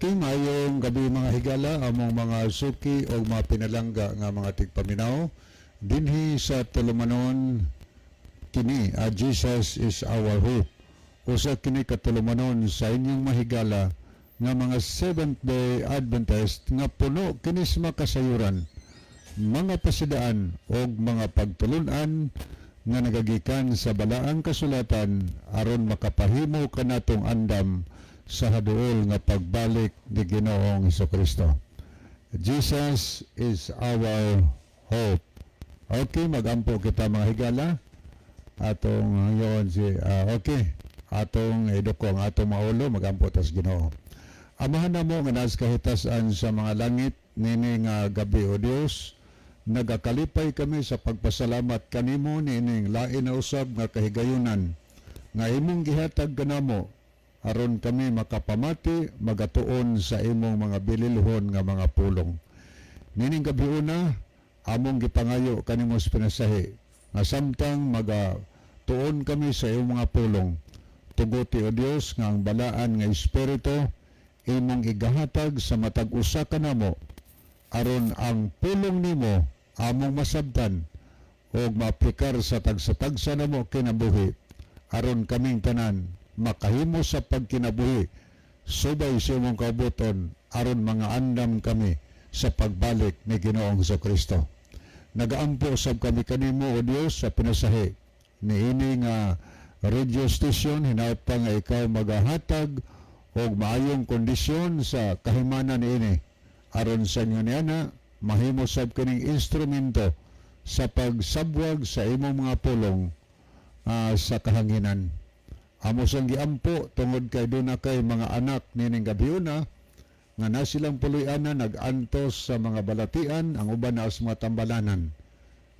Okay, maayong gabi, mga higala, among mga suki o mga pinalangga nga mga tigpaminaw dinhi sa tulumanon kini, Jesus Is Our Hope. Usa kini ka tulumanon sa inyong mahigala nga mga Seventh Day Adventist nga puno kini sa mga kasayuran, mga pasidaan o mga pagtulunan nga nagagikan sa Balaang Kasulatan aron makapahimo kanatong andam sa haduol nga pagbalik ni Ginoong Kristo. Jesus Is Our Hope. Okay, magampo kita, mga higala. Atong yon si okay, atong iduko ang atong mga ulo, magampo tas Ginoo. Amahan namo nga naas kahitasan sa mga langit, nini nga gabi, o Dios, nagakalipay kami sa pagpasalamat kanimo niining lain na usab nga kahigayunan nga imong gihatag kanamo aron kami makapamati, magatuon sa imong mga bililhon nga mga pulong. Nining gabi una, among gipangayo kanimo sa pinasahi nga samtang maga tuon kami sa imong mga pulong, tuguti, o Dios, nga ang Balaan nga Espiritu imong igahatag sa matag usa kanamo aron ang pulong nimo among masabtan ug maaplikar sa tagsa-tagsa namo kinabuhi aron kaming tanan makahimo sa pagkinabuhi subay sa imong kaubuton aron mga andam kami sa pagbalik ni Ginoong Kristo. Nagaampo sab kami kanimo, O Dios, sa pinasahi niini nga radio station, hinaut pa nga ikaw magahatag og maayong kondisyon sa kahimanan niini aron sa inyo niana mahimo sab kining instrumento sa pagsabwag sa imong mga pulong sa kahanginan. Amo sang giampo tungod kay duna kay mga anak nining gabiuna nga na silang puloy-anan nag-antos sa mga balatian, ang uban na sa mga tambalanan.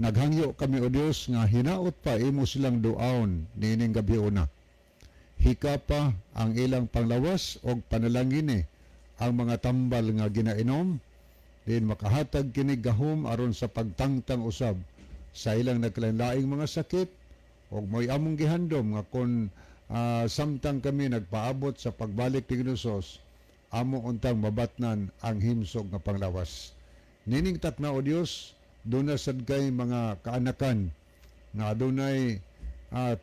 Naghangyo kami, O Dios, nga hinaot pa imo silang duaon niining gabiuna. Hikapa ang ilang panglawas og panalangini ang mga tambal nga ginainom din makahatag kini gahom aron sa pagtangtang usab sa ilang nagkalainlaing mga sakit, og mo'y among gihandom nga kon samtang kami nagpaabot sa pagbalik ni Ginoos, amo untang mabatnan ang himsog nga panglawas. Nining takna, O Dios, duna sad kay mga kaanakan nga adunay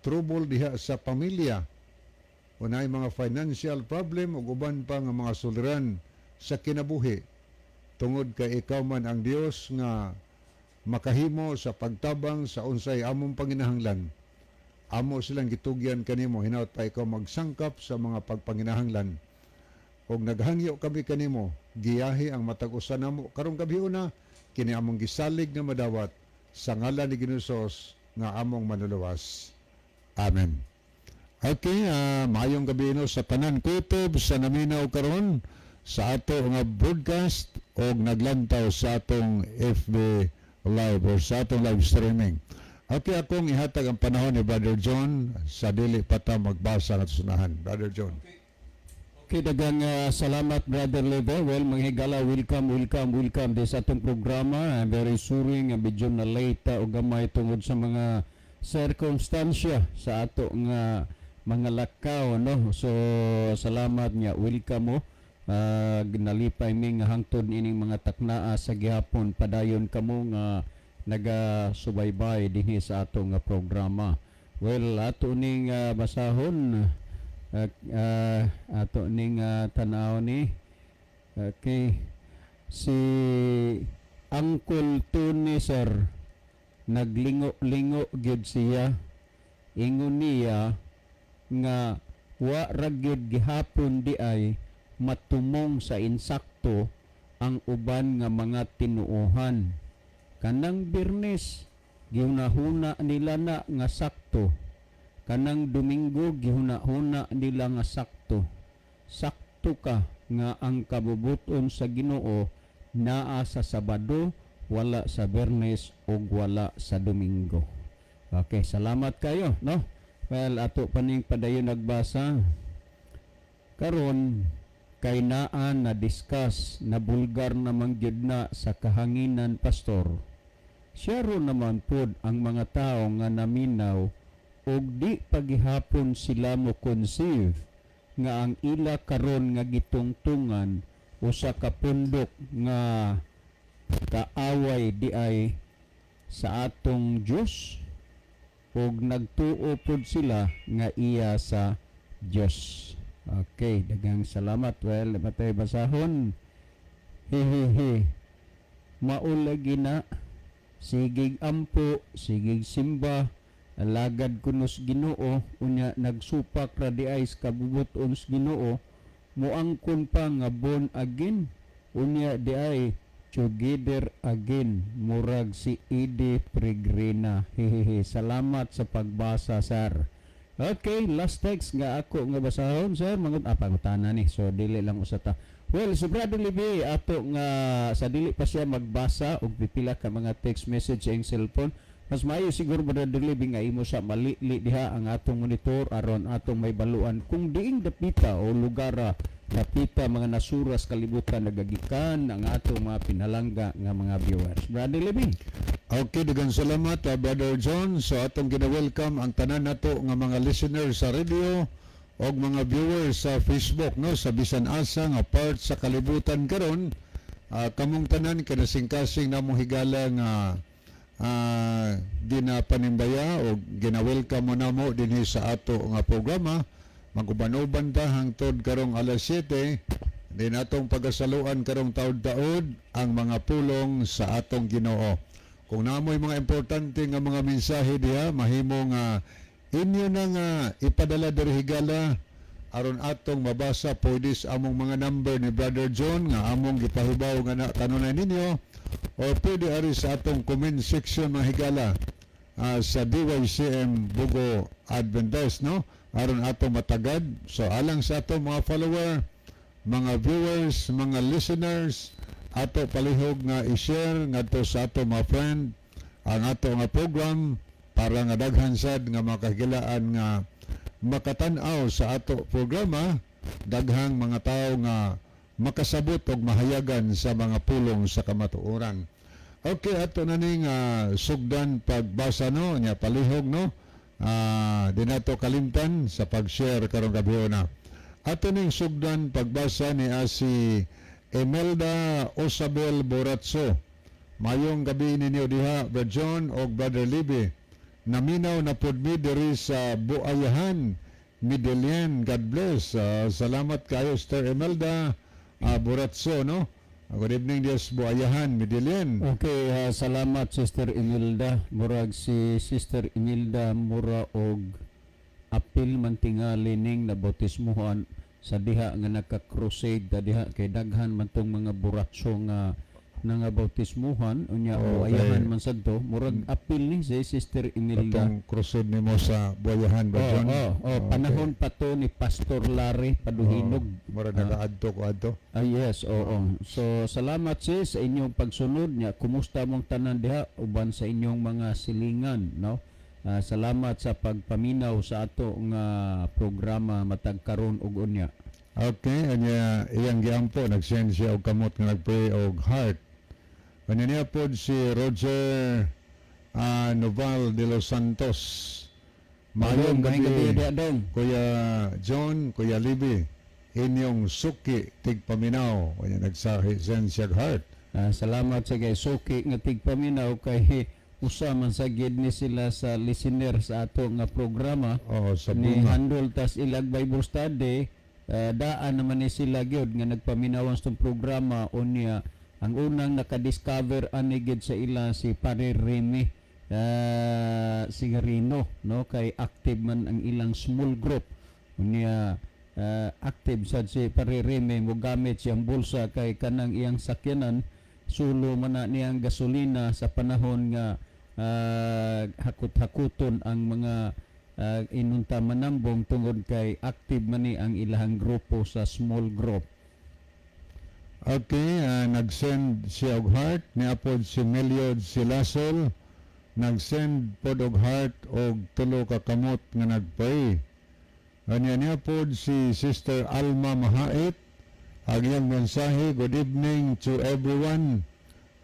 trouble diha sa pamilya, unay mga financial problem ug uban pa nga mga suliran sa kinabuhi. Tungod kay ikaw man ang Dios nga makahimo sa pagtabang sa unsay among panginahanglan, amo silang gitugyan kanimo, hinaut pa ikaw magsangkap sa mga pagpanginahanglan. Ug naghangyo kami kanimo, giyahi ang matag usa namo karong gabiuna. Kini among gisalig nga madawat sa ngalan ni Ginoos nga among Manluluwas. Amen. Okay, maayong gabi no sa tanan kutob sa naminaw karon sa ato nga broadcast o naglantaw sa atong FB Live or sa atong live streaming. Okay, akong ihatag ang panahon ni Brother John sa dili pa ta magbasa ng sunahan. Brother John. Okay, daghang salamat, Brother Leve. Well, mga higala, welcome, welcome, welcome di sa atong programa. I'm very sorry nga medyo na late o gamay tungod sa mga circumstansya sa ato nga mga lakaw, no. So salamat nga welcome mo. Nalipay mi nga hangtod ining mga taknaa sa gihapon padayon kamo nga nagasubaybay dinhi sa ato nga programa. Well, ato ning basahon, ato ning tanaw ni, okay, si Uncle Tony, sir, naglingo-lingo gyud siya. Ingon niya nga wa ra gyud gihapon di ay matumong sa insakto ang uban nga mga tinuohan. Kanang Birnes, gihunahuna nila na nga sakto. Kanang Domingo, gihunahuna nila nga sakto. Sakto ka nga ang kabubuton sa Ginoo naa sa Sabado, wala sa Bernes ug wala sa Domingo. Okay, salamat kayo, no? Well, ato pa ning padayon nagbasa. Karon kay naa na discuss na bulgar naman gyud na sa kahanginan, pastor. Siya ro naman pod ang mga tao nga naminaw og di pagihapon sila mo conceive nga ang ila karon nga gitungtungan. Usa ka pundok nga kaaway di ay sa atong Dios ug nagtuo pud sila nga iya sa Dios. Okay, daghang salamat. Well, matay basahon. Hehehe. Mao lagi na, sigig ampo, sigig simba, alagad kunos Ginoo, unya nagsupak ra di ay sa kabubuton sa Ginoo, muangkon pa nga born again, unya di ay together again, murag si Eddie Pregrina. Hehehe. Salamat sa pagbasa, sir. Okay, last text nga ako nga basahon, sir, mangut pangutana ni. So dili lang usa ta. Well, si Brother Libby ato nga sa dili pa siya magbasa og pipila ka mga text message sa iyang cellphone. Mas maayo siguro, Brother Libby, nga imo sa malili diha ang atong monitor aron atong may baluan kung diing dapita o lugar dapita mga nasuras kalibutan nagagikan ang atong mga pinalangga nga mga viewers. Brother Libby. Okay, daghang salamat, Brother John. So atong gina-welcome ang tanan nato nga mga listeners sa radio og mga viewers sa Facebook, no, sa bisan asa nga part sa kalibutan karon. Kamong tanan, kinasingkasing namong higala nga ginapanimbaya o gina-welcome mo namo dinhi sa ato nga programa. Maguban-uban ta hangtod karong alas 7 din atong pagasaluan karong taod-taod ang mga pulong sa atong Ginoo. Kung namoy mga importante nga mga mensahe diha, mahimo nga inyo na nga ipadala diri, higala, aron atong mabasa. Pwede sa among mga number ni Brother John nga among gipahibaw nga na kanunay ninyo o pwede ari sa atong comment section, mga higala, sa DYCM Bugo Adventist, no, aron atong matagad. So alang sa atong mga follower, mga viewers, mga listeners, ato palihog nga i-share ngadto sa ato mga friend ang ato nga program para nga daghan sad nga makahigalaan nga makatan-aw sa ato programa, daghang mga tao nga makasabot og mahayagan sa mga pulong sa kamatuoran. Okay, ato na ning sugdan pagbasa, no, nya palihog, no. Di nato kalimtan sa pag-share karong gabi na. Ato ning sugdan pagbasa ni si Imelda Osabel Boratso. "Mayong gabi ninyo diha, Brother John og Brother Libby. Naminaw na pod mi diri sa Buayahan, Medellin. God bless." Salamat kayo, Sister Imelda Boratso, no? Good evening diya sa Buayahan, Medellin. Okay, salamat, Sister Imelda. Murag si Sister Imelda mura og apil man tingali ning nabautismuhan sa diha nga nagka-crusade ta diha kay daghan man tong mga Buratso nga nangabautismuhan unya ayahan man sadto, murag apil ni si Sister Imelda. Katong crusade nimo sa Buayahan ba, Oh, John? Oh, panahon pa to ni Pastor Larry Paduhinog. Oh, murag nagaadto ko adto. Ah, yes, oo. So, salamat sis sa inyong pagsunod niya. Kumusta mong tanan diha uban sa inyong mga silingan, no? Salamat sa pagpaminaw sa ato nga programa matag karon ug unya. Okay, anya iyang giampo, nag-send siya og kamot nga nagpray og heart. Anya niya pod si Roger Noval de los Santos. "Maayong Maayong gabi, gabi diha dong. Kuya John, Kuya Libby, inyong suki tigpaminaw." Anya nagsa-send siya og heart. Salamat sa kay suki nga tigpaminaw kay usa man sa gid ni sila sa listener sa ato nga programa. Oh, sa Ni bunga. handle tas ilag Bible study, daan naman ni sila gyud nga nagpaminawan sa programa. Unya ang unang nakadiscover ani gid sa ila si Pare Remy Sigarino, no, kay active man ang ilang small group. Unya active sad si Pare Remy, mo gamit siyang bulsa kay kanang iyang sakyanan sulo man na niyang gasolina sa panahon nga hakot-hakuton ang mga inunta manambong tungod kay active man ni ang ilahang grupo sa small group. Okay, nag-send siya og heart. Niapod si Meliod Silasol, nag-send pod og heart og tulo ka kamot nga nagpray. Anya niya pod si Sister Alma Mahait. Ang iyang mensahe, "Good evening to everyone.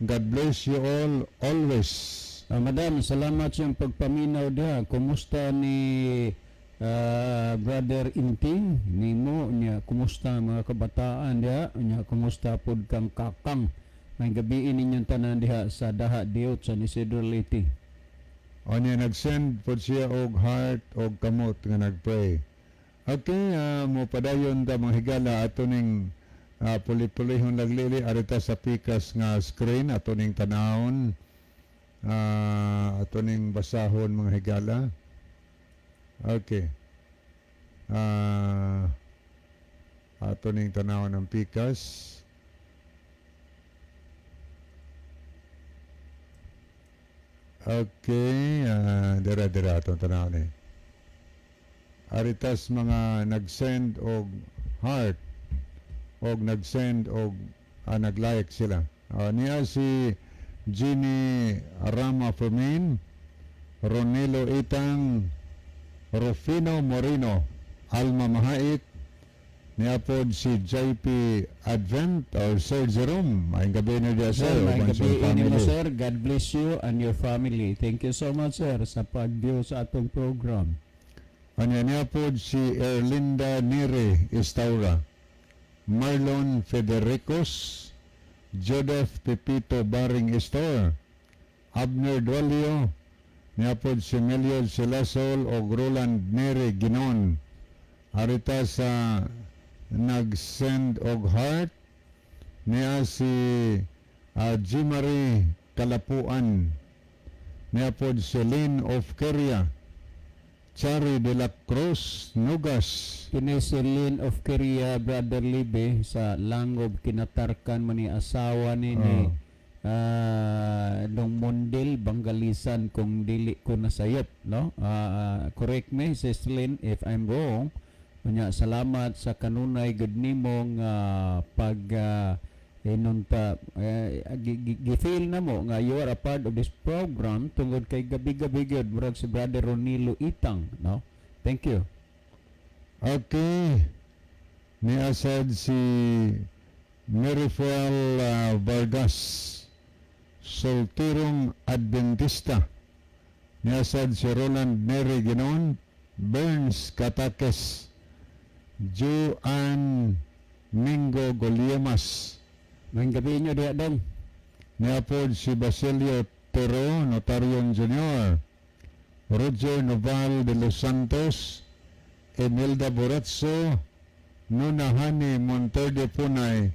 God bless you all always." Madam, salamat sa iyong pagpaminaw diha. Kumusta ni Brother Inting nimo nya, kumusta mga kabataan diha nya, kumusta pud kang kakang? May gabi ninyong tanan diha sa Daha Diot, San Isidro, Leyte. O niya, nag-send pod siya og heart og kamot nga nag-pray. Okay, mo padayon ta, mga higala, ato ning puli-pulihon naglili arita sa pikas nga screen, ato ning tanawon, ato ning basahon, mga higala. Okay. Ato ning tanawon ang pikas. Okay, dira dira atong tanawon eh. Aritas mga nag-send og heart og nag-send og nag-like sila. Niya si Ginny Rama Fermin, Ronelo Itang, Rufino Moreno, Alma Mahait, niya pod si JP Advent or Sir Jerome. Maayong gabi na diya, sir. Sir, may uban sa gabi nimo, family. sir. God bless you and your family. Thank you so much, sir, sa pag-view sa atong program. Anya niya pod si Erlinda Nere Estaura, Marlon Federicos, Joseph Pepito Baring Estor, Abner Dualio, niya pod si Melio Silasol o Roland Nere Ginon. Arita sa nag-send og heart, niya si Jimary Kalapuan, niya pod si Lynn of Korea, Chari de la Cruz Nugas. Kini si Lynn of Korea, Brother Libe, sa Langob, Kinatarkan man ni asawa ni Dong Mondel Bangalisan kung dili ko nasayop, no? Correct me, Sis Lynn, if I'm wrong. Unya salamat sa kanunay gud nimo nga pag inunta gi-feel na mo nga you are a part of this program tungod kay gabi-gabi gyud murag si Brother Ronilo Itang, no? Thank you. Okay. Niasad si Marifuel Vargas, Solterong Adventista. Niasad si Roland Neri Ginon, Burns Katakes, Joan Mingo Goliemas. Maayong gabi inyo diha, dong. Niapod si Basilio Tero Notarion Jr., Roger Noval de los Santos, Emilda Boratso, Nunahani Monterde Punay,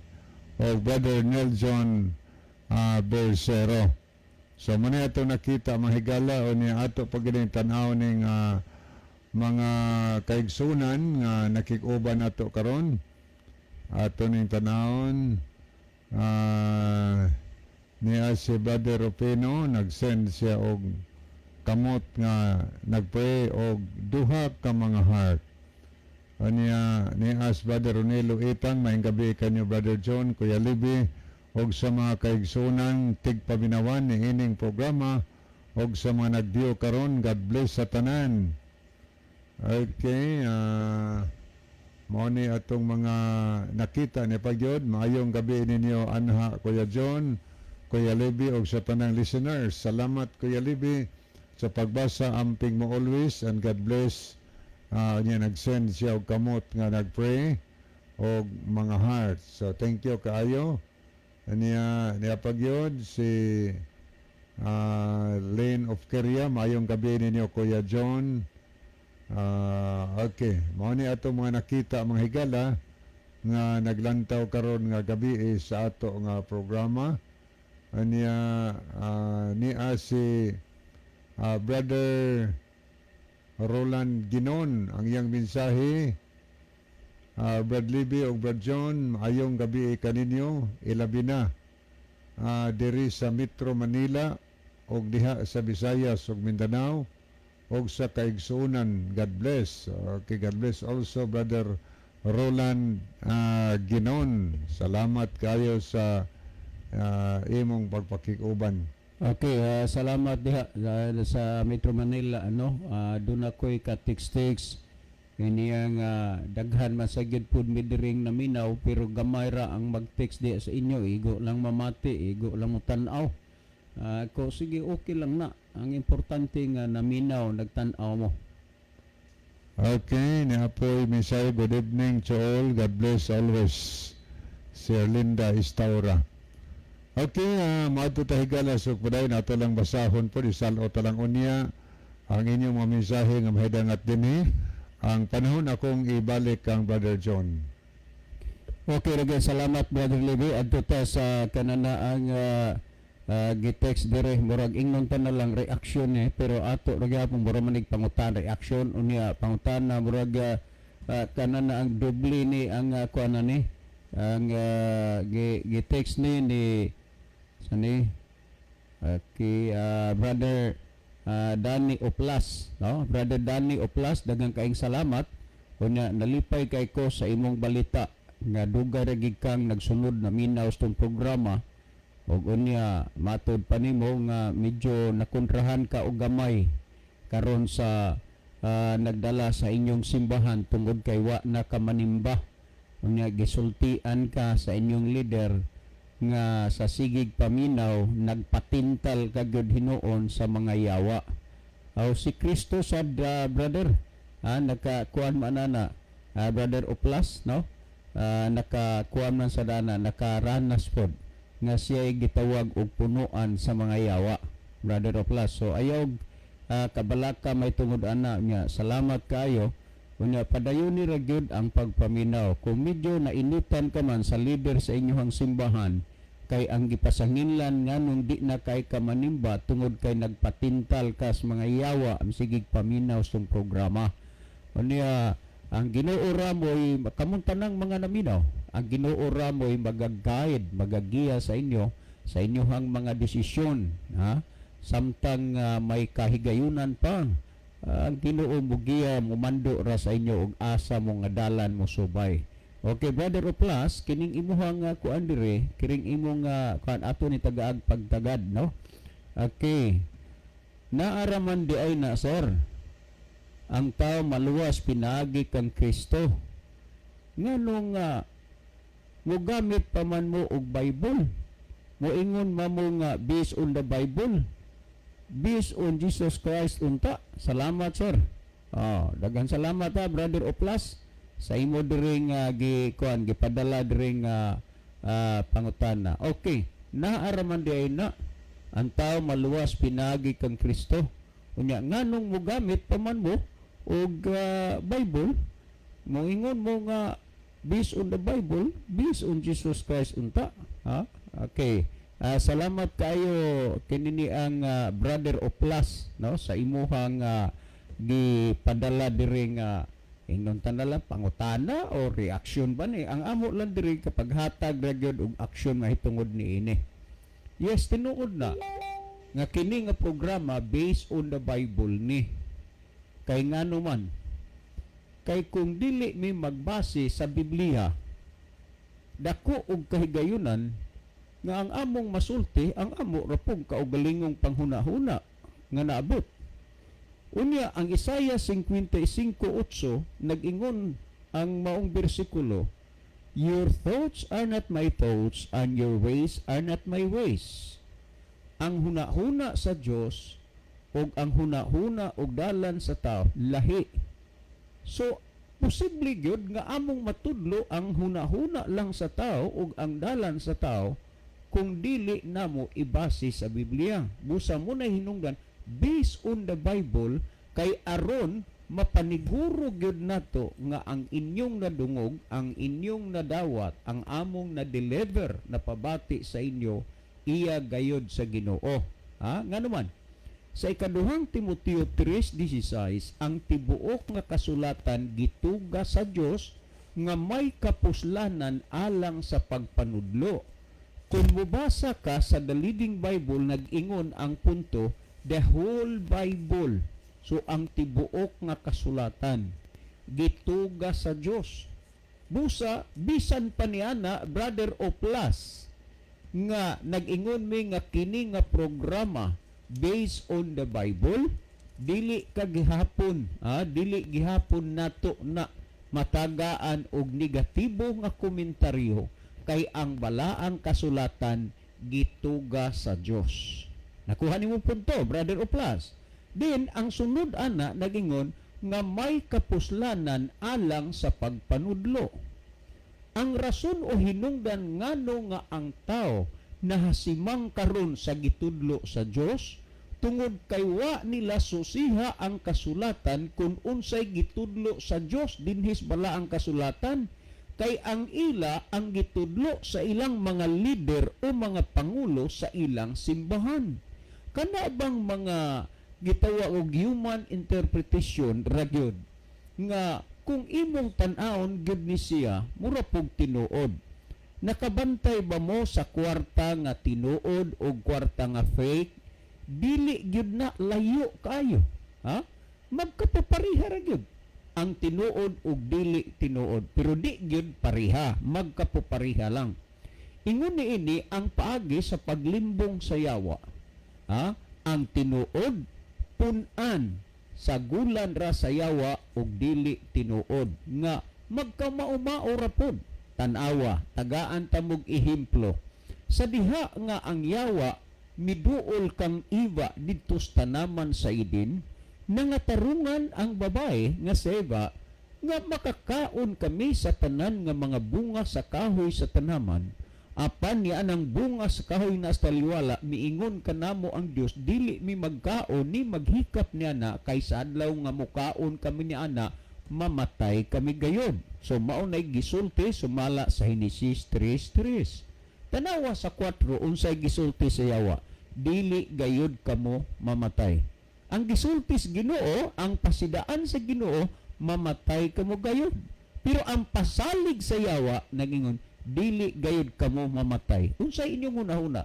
o Brother Nelson Bersero. So muna ato nakita, mga higala, o niya ato pag tanaw ning mga kaigsunan nga nakikuban nato karon. Ato ning tanawon, niya si Brother Rufino, nag-send siya og kamot nga nagpray og duha ka mga heart. Niya ni as Brother Ronelo Itang, maayong gabi kanyo, Brother John, Kuya Libby, og sa mga kaigsunan tigpaminawan ni ining programa og sa mga nagdiyo karon, God bless sa tanan. Okay, mao ni atong mga nakita ni pagyod. Maayong gabi ninyo anha, Kuya John, Kuya Libby og sa tanang listeners. Salamat, Kuya Libby, sa pagbasa. Amping mo always and God bless. Niya nag-send siya og kamot nga nag-pray og mga hearts. So thank you kaayo. Niya niya pagyod si Lane of Korea. Maayong gabi ninyo, Kuya John. Okay, mao ni ato mga nakita, mga higala, nga naglantaw karon nga gabi eh, sa ato nga programa. Niya niya si Brother Roland Ginon, ang iyang mensahe, Brad Libby ug Brad John, maayong gabi kaninyo, ilabi na diri sa Metro Manila ug diha sa Visayas ug Mindanao ug sa kaigsuonan. God bless. Okay, God bless also, Brother Roland Ginon. Salamat kayo sa imong pagpakikuban. Okay, salamat diha sa Metro Manila, ano. Doon ako'y ka-text niya nga daghan man sa gyud pud mi diring naminaw, pero gamay ra ang mag-text diha sa inyo, igo lang mamati, igo lang mo tan-aw. Ko sige, okay lang na. Ang importante nga naminaw, nagtan-aw mo. Okay, naa poy mensahe, "Good evening to all. God bless always." Si Erlinda Istaura. Okay, maadto ta, higala, so padayon ato lang basahon po, isalo ta lang unya ang inyong mga mensahe nga mahidangat dinhi. Ang panahon akong ibalik kang Brother John. Okay, daghang salamat, Brother Levi. Adto ta sa kanana ang gitext dire, murag ingnon ta na lang reaction eh, pero ato ra gyapon mura manig pangutan reaction unya pangutan na murag kanana ang doble ni ang kuan na ni ang gi-text ni sa ni okay, Brother Danny Oplas, no? Brother Danny Oplas, daghang kaing salamat. Unya nalipay kay ko sa imong balita nga dugay ra gid kang nagsunod na minaw sa tong programa ug unya matud pa nimo nga medyo nakontrahan ka og gamay karon sa nagdala sa inyong simbahan tungod kay wa na ka manimba. Unya gisultian ka sa inyong leader nga sa sigig paminaw nagpatintal ka gyud hinuon sa mga yawa. Aw, si Kristo sad, brother, nakakuan man ana, Brother Oplas, no? Nakakuan man sa dana, nakaranas pod nga siya gitawag og punuan sa mga yawa, Brother Oplas. So ayaw kabalaka may tungod ana nga salamat kaayo. Unya padayon ni ra gyud ang pagpaminaw. Kung medyo nainitan ka man sa leader sa inyong simbahan kay ang gipasanginlan nganong di na kay ka manimba tungod kay nagpatintal ka sa mga yawa ang sigig paminaw sa programa. Unya ang Ginoo ra mo'y kamong tanang mga naminaw. Ang Ginoo ra mo'y magaguide, magagiya sa inyo sa inyong mga desisyon, ha? Samtang may kahigayunan pa, ang Ginoo mugiya, mumando ra sa inyo og asa mo nga dalan mo subay. Okay, Brother Oplas, kining imuhang kuan dire, kining imong kuan ato ni tagaag pagtagad, no? Okay. Naaraman di ay na, sir. Ang tao maluwas pinaagi kang Kristo. Nganong nga mogamit pa man mo og Bible? Moingon man mo nga based on the Bible. Based on Jesus Christ unta. Salamat, sir. Oh, daghan salamat ha, Brother Oplas, sa imo diri nga gi kuan gipadala diri nga pangutana. Okay, naaraman di ay na ang tao maluwas pinaagi kang Kristo. Unya nganong mogamit pa man mo og Bible, moingon mo nga based on the Bible, based on Jesus Christ unta. Ha? Okay. Salamat kayo kinini ang Brother Oplas, no, sa imuhang gipadala diri nga ingnon tanala pangutana o reaction ba ni. Ang amo lang diri kapag hatag ra gyud og aksyon mahitungod niini. Yes, tinuod na nga kini nga programa based on the Bible ni. Kay ngano man, kay kung dili mi magbase sa Biblia, dako og kahigayunan nga ang among masulti, ang amo ra pong kaugalingong panghuna-huna nga naabot. Unya ang Isaiah 55:8, nag-ingon ang maong bersikulo, "Your thoughts are not my thoughts and your ways are not my ways." Ang huna-huna sa Dios ug ang huna-huna og dalan sa tao lahi. So posible gyud nga among matudlo ang huna-huna lang sa tao ug ang dalan sa tao kung dili namo ibase sa Biblia. Busa mo na hinungdan based on the Bible kay aron mapaniguro gyud nato nga ang inyong nadungog, ang inyong nadawat, ang among na-deliver na pabati sa inyo iya gayod sa Ginoo. Ha? Ngano man? Sa ikaduhang Timoteo 3:16, ang tibuok nga kasulatan gituga sa Dios nga may kapuslanan alang sa pagpanudlo. Kung mubasa ka sa The Living Bible, nag-ingon ang punto, the whole Bible. So ang tibuok nga kasulatan gituga sa Dios. Busa bisan pa niana, Brother Oplas, nga nag-ingon mi nga kini nga programa based on the Bible, dili ka gihapon, dili gihapon nato na matagaan og negatibo nga komentaryo kay ang balaang kasulatan gituga sa Dios. Nakuha nimo punto, Brother Oplas. Then ang sunod ana nagingon nga may kapuslanan alang sa pagpanudlo. Ang rason o hinungdan ngano nga ang tao nahasimang karon sa gitudlo sa Dios tungod kay wa nila susiha ang kasulatan kung unsay gitudlo sa Dios dinhis bala ang kasulatan, kay ang ila ang gitudlo sa ilang mga lider o mga pangulo sa ilang simbahan. Kana bang mga gitawag og human interpretation ra gyud nga kung imong tan-awon gyud ni siya mura pug tinuod. Nakabantay ba mo sa kwarta nga tinuod o kwarta nga fake? Dili gyud na layo kaayo, ha? Magkapapareha ra gyud ang tinuod ug dili tinuod, pero di gyud pareha, magkapapareha lang. Ingon niini ang paagi sa paglimbong sa yawa, ha? Ang tinuod pun-an sa gulan ra sa yawa ug dili tinuod nga magkamao-mao ra pod. Tan-awa, tagaan tamog ehemplo sa diha nga ang yawa miduol kang Eva didto sa tanaman sa Eden, nangatarungan ang babae nga si Eva nga makakaon kami sa tanan nga mga bunga sa kahoy sa tanaman, apan niya ang bunga sa kahoy na sa taliwala, miingon kanamo ang Dios dili mi magkaon ni maghikap niya na, kay sa adlaw nga mukaon kami niya ana mamatay kami gayon. So mao nay gisulti sumala sa Henesis 3:3. Tanawa sa 4 unsay gisulti sa yawa, dili gayud kamo mamatay. Ang gisulti sa Ginoo, ang pasidaan sa Ginoo, mamatay kamo gayud. Pero ang pasalig sa yawa nagingon, dili gayud kamo mamatay. Unsay inyong hunahuna?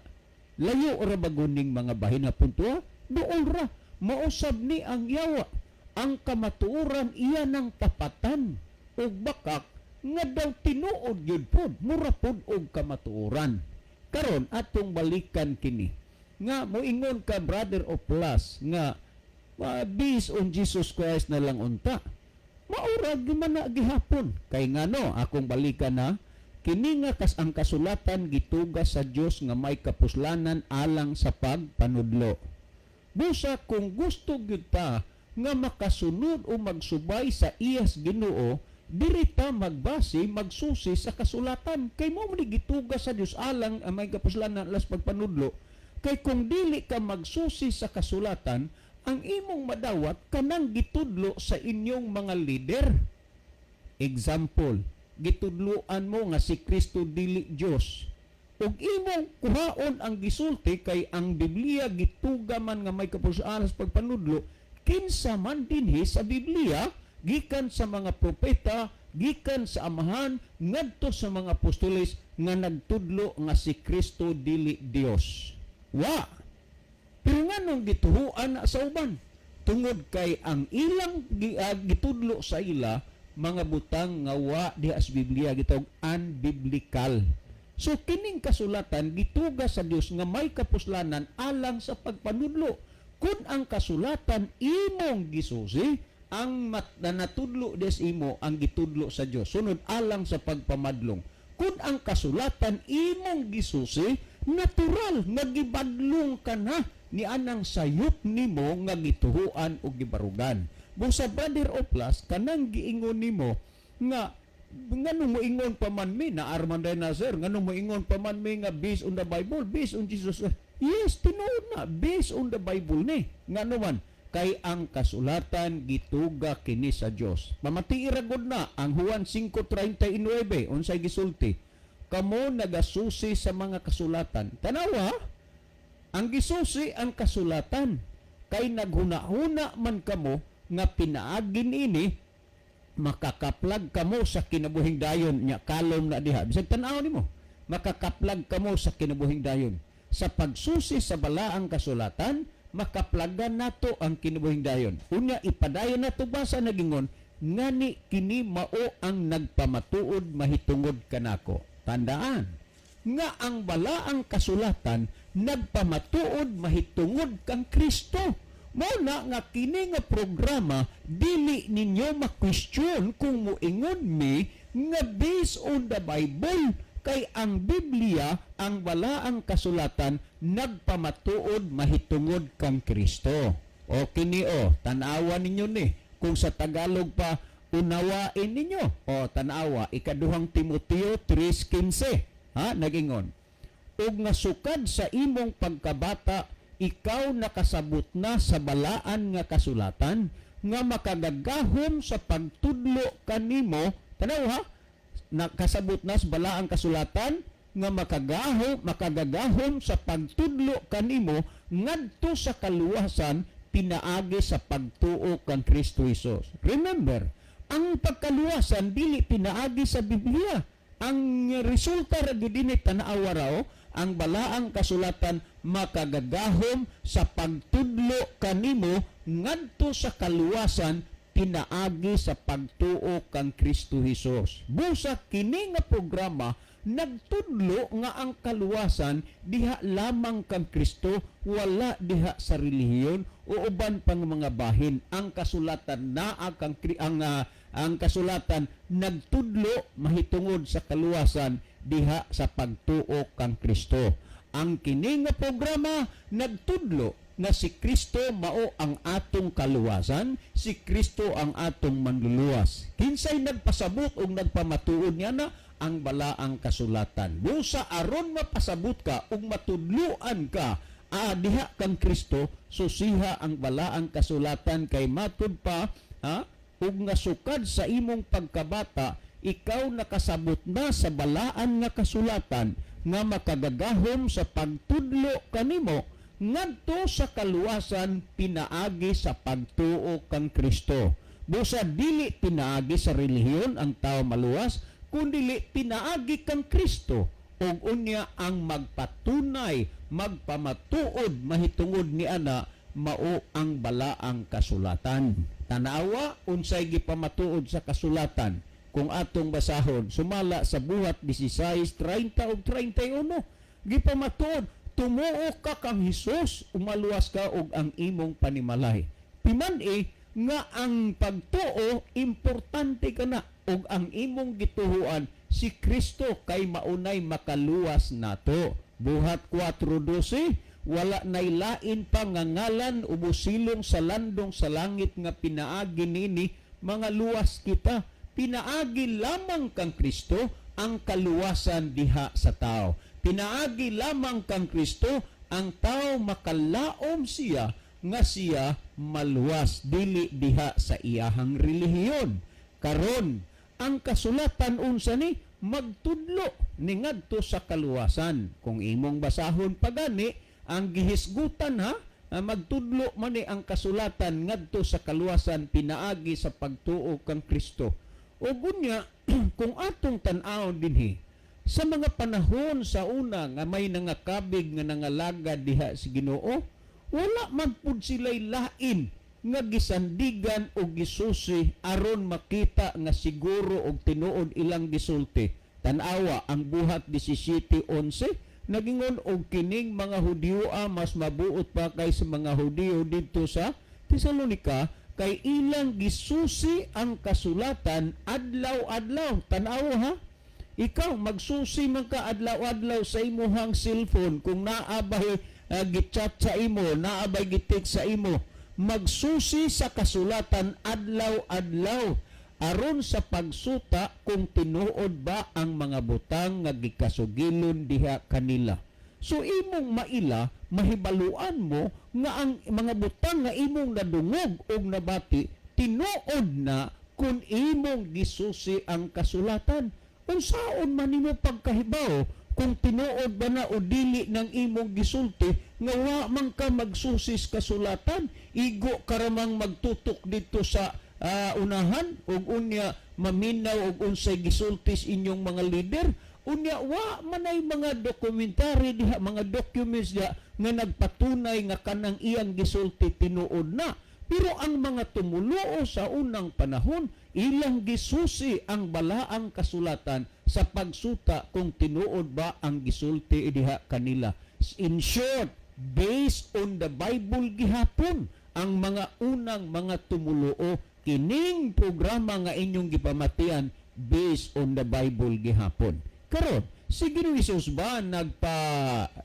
Layo ra ba guning mga bahin na punto? Duol ra. Mausab ni ang yawa. Ang kamatuoran iya ng tapatan og bakak nga daw tinuod gyud pod, mura pod og kamatuoran. Karon atong balikan kini nga moingon ka, Brother of Plus, nga based on Jesus Christ na lang unta. Maura man na gihapon. Kay ngano akong balikan na kini nga kas ang kasulatan gituga sa Dios nga may kapuslanan alang sa pagpanudlo. Busa kung gusto gyud ta nga makasunod o magsubay sa iyas Ginoo, diri ta magbase, magsusi sa kasulatan. Kay mo man gituga sa Dios alang ang may kapuslanan alas pagpanudlo. Kay kung dili ka magsusi sa kasulatan, ang imong madawat kanang gitudlo sa inyong mga lider. Example, gitudloan mo nga si Kristo dili Dios. Ug imong kuhaon ang gisulti kay ang Biblia gituga man nga may kapuslanan sa pagpanudlo, kinsa man dinhi sa Biblia, gikan sa mga propeta, gikan sa amahan, ngadto sa mga apostoles nga nagtudlo nga si Kristo dili Dios. Wa. Pero nganong gituhuan na sa uban? Tungod kay ang ilang gitudlo sa ila mga butang nga wa diha sa Biblia, gitawag unbiblical. So kining kasulatan gituga sa Dios nga may kapuslanan alang sa pagpanudlo. Kun ang kasulatan imong gisusi, ang natudlo des imo ang gitudlo sa Dios. Sunod, alang sa pagpamadlong. Kun ang kasulatan imong gisusi, natural nga gibadlong ka na ni anang sayop nimo nga gituhuan o gibarugan. Busa, Brother Oplas, kanang giingon nimo nga nganong moingon pa man mi na Arman na sir, nganong moingon pa man mi nga based on the Bible, based on Jesus. Yes, tinuod na, based on the Bible ni. Ngano man kay ang kasulatan gituga kini sa Dios. Pamatii ra gud na ang Juan 5:39, unsay gisulti? Kamo nagasusi sa mga kasulatan. Tanawa, ang gisusi ang kasulatan kay naghuna-huna man kamo nga pinaagin ini makakaplag kamo sa kinabuhing dayon. Nya kalom na diha, bisag tan-aw nimo, makakaplag kamo sa kinabuhing dayon. Sa pagsusi sa balaang kasulatan, makaplagan nato ang kinabuhing dayon. Unya ipadayon nato basa, nagingon ngani kini mao ang nagpamatuod mahitungod kanako. Tandaan nga ang balaang kasulatan nagpamatuod mahitungod kang Kristo. Mao na nga kini nga programa dili ninyo ma-question kung moingon mi nga based on the Bible, kay ang Biblia, ang balaang kasulatan, nagpamatuod mahitungod kang Kristo. O kini o, tan-awa ninyo ni. Kung sa Tagalog pa, unawain ninyo. O tanawa, Ikaduhang Timoteo 3:15, ha, nagingon og nga sukad sa imong pagkabata ikaw nakasabot na sa balaan nga kasulatan nga makagagahom sa pagtudlo kanimo. Tanaw ha, nakasabot na sa balaang kasulatan nga makagagahom sa pagtudlo kanimo ngadto sa kaluwasan pinaagi sa pagtuo kang Kristo Hesus. Remember, ang pagkaluwasan dili pinaagi sa Biblia. Ang resulta ra gyud ini, tanawa raw, ang balaang kasulatan makagagahom sa pagtudlo kanimo ngadto sa kaluwasan pinaagi sa pagtuo kang Kristo Hesus. Busa kini nga programa nagtudlo nga ang kaluwasan diha lamang kang Kristo, wala diha sa relihiyon o uban pang mga bahin. Ang kasulatan naa kang ang kasulatan nagtudlo mahitungod sa kaluwasan diha sa pagtuo kang Kristo. Ang kini nga programa nagtudlo na si Kristo mao ang atong kaluwasan, si Kristo ang atong manluluwas. Kinsay nagpasabot og nagpamatuod niya na ang balaang kasulatan. Busa aron mapasabot ka ug matudluan ka diha kang Kristo, susiha ang balaang kasulatan kay matud pa, ha, ug nga sukad sa imong pagkabata ikaw nakasabot na sa balaan nga kasulatan nga makagagahom sa pagtudlo kanimo ngadto sa kaluwasan pinaagi sa pagtuo kang Kristo. Busa dili pinaagi sa relihiyon ang tao maluwas, kundili pinaagi kang Kristo, ug unya ang magpatunay, magpamatuod mahitungod ni ana mao ang balaang kasulatan. Tanawa unsay gipamatuod sa kasulatan kung atong basahon sumala sa Buhat 16:30 ug 31. Gipamatuod, tumuo ka kang Hesus, umaluwas ka og ang imong panimalay. Piman-i nga ang pagtuo importante kana ug ang imong gituhuan si Kristo kay maunay makaluwas nato. Buhat 4:12, wala nay lain pa nga ngalan ubusilong sa landong sa langit nga pinaagi nini mga luwas kita. Pinaagi lamang kang Kristo ang kaluwasan diha sa tao. Pinaagi lamang kang Kristo ang tao makalaom siya nga siya maluwas, dili diha sa iyahang relihiyon. Karon, ang kasulatan unsa ni magtudlo ni ngadto sa kaluwasan. Kung imong basahon pagani ang gihisgutan, ha, magtudlo man ni ang kasulatan ngadto sa kaluwasan pinaagi sa pagtuo kang Kristo. O unya, kung atong tan-awon dinhi sa mga panahon sa una nga may nangakabig nga nangalagad diha si Ginoo, wala man pud sila'y lain nga gisandigan o gisusi aron makita nga siguro og tinuod ilang gisulti. Tan-awa ang Buhat 17:11, nagingon og kining mga Hudiyo mas mabuot pa kaysa mga Hudiyo didto sa Tesalonika kay ilang gisusi ang kasulatan adlaw-adlaw. Tan-awa ha, ikaw magsusi man ka adlaw-adlaw sa imuhang cellphone kung naa bay gichat sa imo, naa bay gi-text sa imo, magsusi sa kasulatan adlaw-adlaw aron sa pagsuta kung tinuod ba ang mga butang nga gikasugilon diha kanila. So imong maila, mahibaluan mo nga ang mga butang nga imong nadungog og nabati tinuod na kung imong gisusi ang kasulatan. Unsaon man nimo pagkahibaw kung tinuod ba na o dili ng imong gisulti nga wa man ka magsusis kasulatan? Igo karamang magtutok dito sa unahan ug unya maminaw og unsay gisultis inyong mga leader. Unya wa manay mga dokumentary diha, mga documents diha nga nagpatunay nga kanang iyang gisulti tinuod na. Pero ang mga tumuluo sa unang panahon, ilang gisusi ang balaang kasulatan sa pagsuta kung tinuod ba ang gisulti diha kanila. In short, based on the Bible gihapon ang mga unang mga tumuluo. Kining programa nga inyong gipamatian, based on the Bible gihapon. Karon, si Ginoong Hesus ba nagpa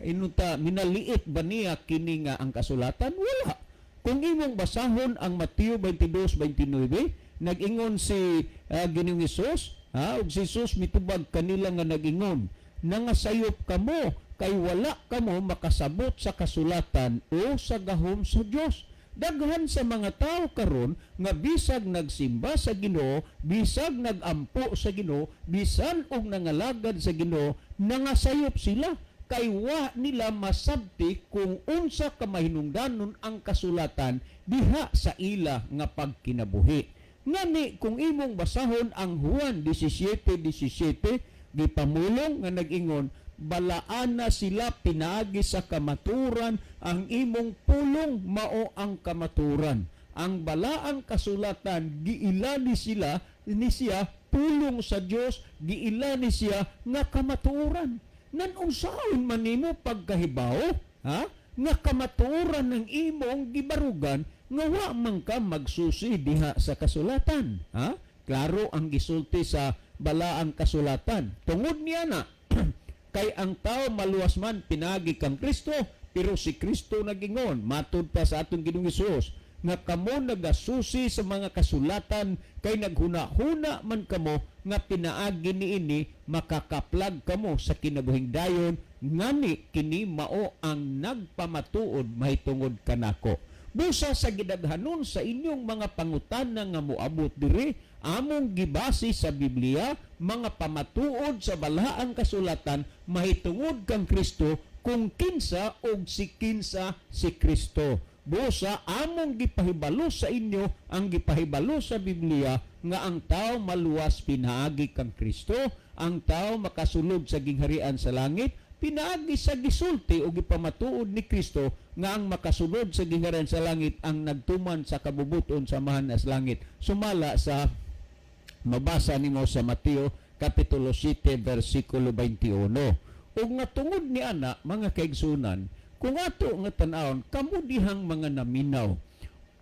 inunta, minaliit ba niya kini nga ang kasulatan? Wala. Kung imong basahon ang Mateo 22:29, nag-ingon si Ginoong Hesus, ha, ug si Jesus mitubag kanila nga nag-ingon, "Nangasayop kamo kay wala kamo makasabot sa kasulatan o sa gahom sa Dios." Daghan sa mga tao karon nga bisag nagsimba sa Ginoo, bisag nagampo sa Ginoo, bisan og nangalagad sa Ginoo, nangasayop sila kay wa nila masabti kung unsa ka mahinungdanon ang kasulatan diha sa ila nga pagkinabuhi. Ngani kung imong basahon ang Juan 17:17, gipamulong nga nag-ingon, "Balaana sila pinaagi sa kamaturan, ang imong pulong mao ang kamaturan." Ang balaang kasulatan giila ni sila ni siya pulong sa Dios, giila ni siya nga kamatuoran. Nan unsaon man nimo pagkahibaw, ha, nga kamatuoran ng imong gibarugan nga wa man ka magsusi diha sa kasulatan, ha? Klaro ang gisulti sa balaang kasulatan tungod niya na kay ang tao maluwas man pinagi kang Kristo, pero si Kristo nagingon matud pa sa atong Ginoong Hesus nga kamo nagasusi sa mga kasulatan kay naghuna-huna man kamo nga pinaagi niini makakaplag kamo sa kinabuhing dayon, ngani kini mao ang nagpamatuod mahitungod kanako. Busa sa gidaghanon sa inyong mga pangutana nga moabot diri, among gibase sa Biblia, mga pamatuod sa balaang kasulatan mahitungod kang Kristo, kung kinsa og si kinsa si Kristo. Busa among gipahibalo sa inyo ang gipahibalo sa Biblia nga ang tao maluwas pinaagi kang Kristo, ang tao makasulod sa gingharian sa langit pinaagi sa gisulti o gipamatuod ni Kristo nga ang makasulod sa gingharian sa langit ang nagtuman sa kabubuton sa Amahan sa langit. Sumala sa mabasa nimo sa Mateo kapitulo 7 versikulo 21. Ug nga tungod ni ana, mga kaigsunan, kung ato nga tan-awon kamo dihang mga naminaw,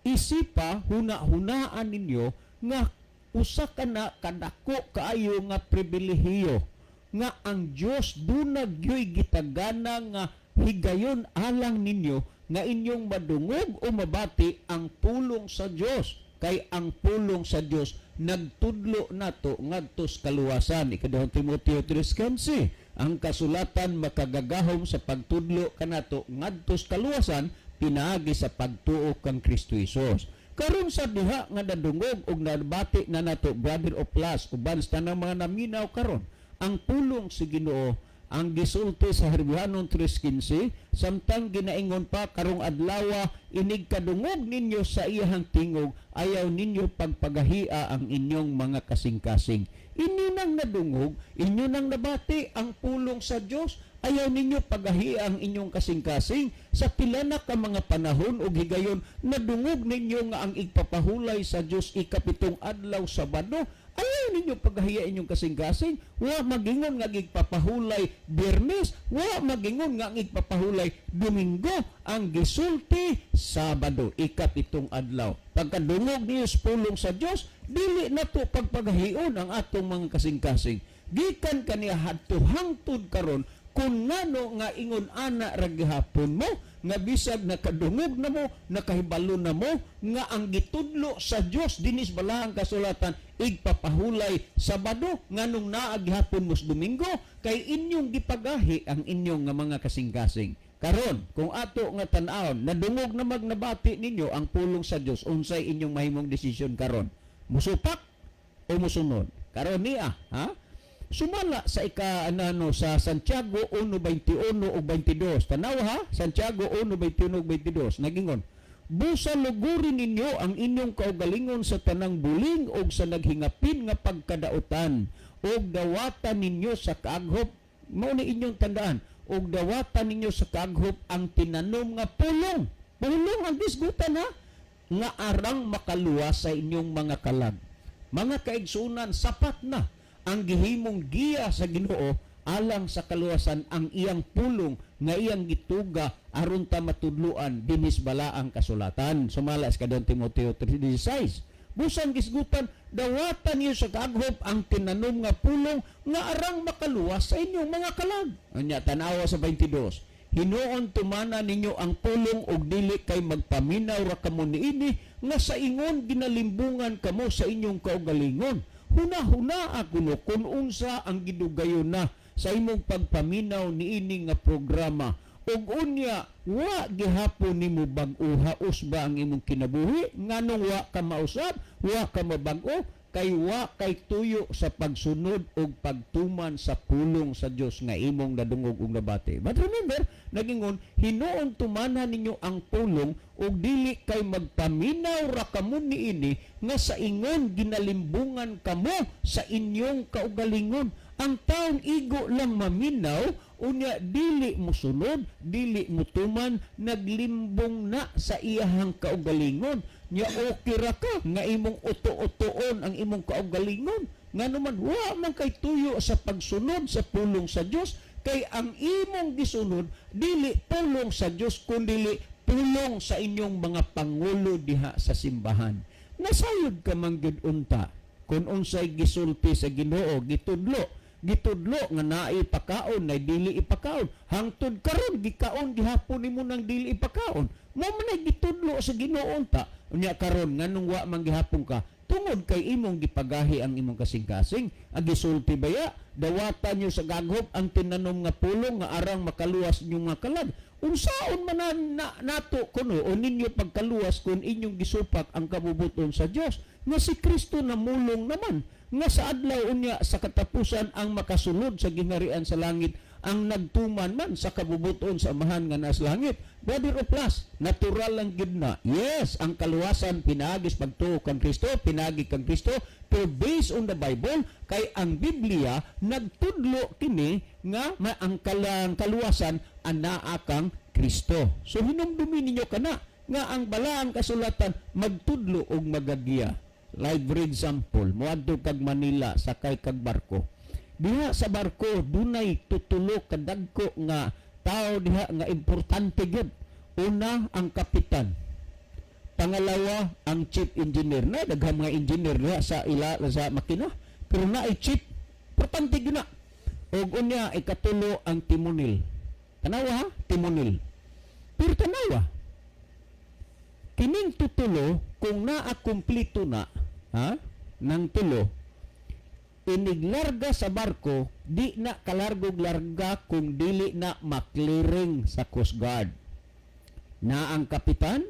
isipa huna-hunaan ninyo nga usa ka na kadako kaayo nga pribilehiyo nga ang Dios duna gyoy gitagana nga higayon alang ninyo nga inyong madungog o mabati ang pulong sa Dios, kay ang pulong sa Dios nagtudlo nato ngadto sa kaluwasan. Ikaduhang Timoteo 3:15, ang kasulatan makagagahom sa pagtudlo kanato ngadto sa kaluwasan pinaagi sa pagtuo kang Kristo Hesus. Karon sa diha nga nadungog og nabati na nato, Brother Oplas, uban sa tanang mga naminaw karon ang pulong sa Ginoo, ang gisulti sa Hebrehanon 3:15, samtang ginaingon pa, "Karong adlawa, inig kadungog ninyo sa iyahang tingog, ayaw ninyo pagpagahia ang inyong mga kasing-kasing." Inyo nang nadungog, inyo nang nabati ang pulong sa Dios, ayaw ninyo pagahia ang inyong kasing-kasing. Sa pila na ka mga panahon ug higayon, nadungog ninyo nga ang igpapahulay sa Dios ikapitong adlaw, Sabado, ayaw ninyo pagahia inyong kasing-kasing. Wa magingon nga igpapahulay Biyernes, wa magingon nga ang igpapahulay Domingo. Ang gisulti, Sabado, ikapitong adlaw. Pagkadungog niyo sa pulong sa Dios, dili nato pagpagahion ang atong mga kasing-kasing. Gikan kaniya hadto hangtod karon, kung ngano nga ingon ana ra gihapon mo nga bisag nakadungog na mo, nakahibalo na mo nga ang gitudlo sa Dios dinis balahang kasulatan igpapahulay Sabado, nganong naa gihapon mo sa Domingo? Kay inyong gipagahi ang inyong nga mga kasing-kasing. Karon kung ato nga tan-awon, nadungog na magnabati ninyo ang pulong sa Dios, unsay inyong mahimong desisyon karon? Musupak o musunod? Karon niya, ha, sumala sa ika ano sa Santiago 1:21 ug 22. Tanaw ha, Santiago 1:21 ug 22. Nagingon, "Busa luguri ninyo ang inyong kaugalingon sa tanang buling ug sa naghingapin nga pagkadautan, ug dawatan ninyo sa kaaghop," mao ni inyong tandaan, "ug dawatan ninyo sa kaaghop ang tinanom nga pulong." Pulong ang disgutan ha, nga arang makaluwas sa inyong mga kalag. Mga kaigsunan, sapat na ang gihimong giya sa Ginoo alang sa kaluwasan, ang iyang pulong nga iyang gituga aron ta matudluan dinis balaang kasulatan. Sumala sa 2 Timoteo 3:16. Busan gisgutan, dawatan niyo sa kaaghop ang tinanom nga pulong nga arang makaluwas sa inyong mga kalag. Unya, tanawa sa 22. Hinuon tumana ninyo ang pulong og dili kay magpaminaw ra kamo niini nga sa ingon ginalimbungan kamo sa inyong kaugalingon. Huna-huna kuno kung unsa ang gidugayon na sa imong pagpaminaw niini nga programa. Ug unya wa gihapon nimo bag-o, haos ba ang imong kinabuhi? Nganong wa ka mausab, wa ka mabag-o? Kay wa kay tuyo sa pagsunod og pagtuman sa pulong sa Dios nga imong nadungog ug nabati. But remember, nagingon, hinuon tumanan ninyo ang pulong ug dili kay magpaminaw ra kamo niini nga sa ingon ginalimbungan kamo sa inyong kaugalingon. Ang taong igo lang maminaw, unya dili musunod, dili mutuman, naglimbong na sa iyahang kaugalingon. Nya okay ra ka nga imong uto-utoon ang imong kaugalingon. Ngano man wa man kay tuyo sa pagsunod sa pulong sa Dios, kay ang imong gisunod dili pulong sa Dios kundili pulong sa inyong mga pangulo diha sa simbahan. Nasayod ka man gyud unta kung unsay gisulti sa Ginoo, gitudlo gitudlo nga naay pakaon na dili ipakaon. Hangtod karon gikaon gihapon nimo nang dili ipakaon. Mo man ay gitudlo sa Ginoo unta. Unya karon nganong wa man gihapon ka? Tungod kay imong gipagahi ang imong kasing-kasing. Ang gisulti baya, dawatan nyo sa gaghop ang tinanom nga pulong nga arang makaluwas inyong mga kalag. Unsaon man na nato kuno o ninyo pagkaluwas kung inyong gisupak ang kabubuton sa Dios nga si Kristo namulong naman nga sa adlaw unya sa katapusan ang makasulod sa gingharian sa langit ang nagtuman man sa kabubuton sa Amahan nga nasa langit. Brother Oplas, natural lang gid na. Yes, ang kaluwasan pinaagi sa pagtuo kang Kristo, pinaagi kang Kristo, pero based on the Bible, kay ang Biblia nagtudlo kini nga ang kaluwasan anaa kang Kristo. So hinumdumi ninyo kana nga ang balaang kasulatan magtudlo og magagiya. Like for example, moadto kag Manila, sakay kag barko. Diha sa barko dunay tutulo ka dagko nga tao diha nga importante gyud. Una, ang kapitan. Pangalawa, ang chief engineer. Na daghang mga engineer diha sa ila sa makina, pero naay chief, importante gyud na. Og unya ikatulo ang timonil. Tanawa ha, timonil. Pero tanawa, kining tutulo kung naa kumpleto na ha nang tulo, iniglarga sa barko, di na kalargog larga kung dili na maklearing sa Coast Guard. Na ang kapitan,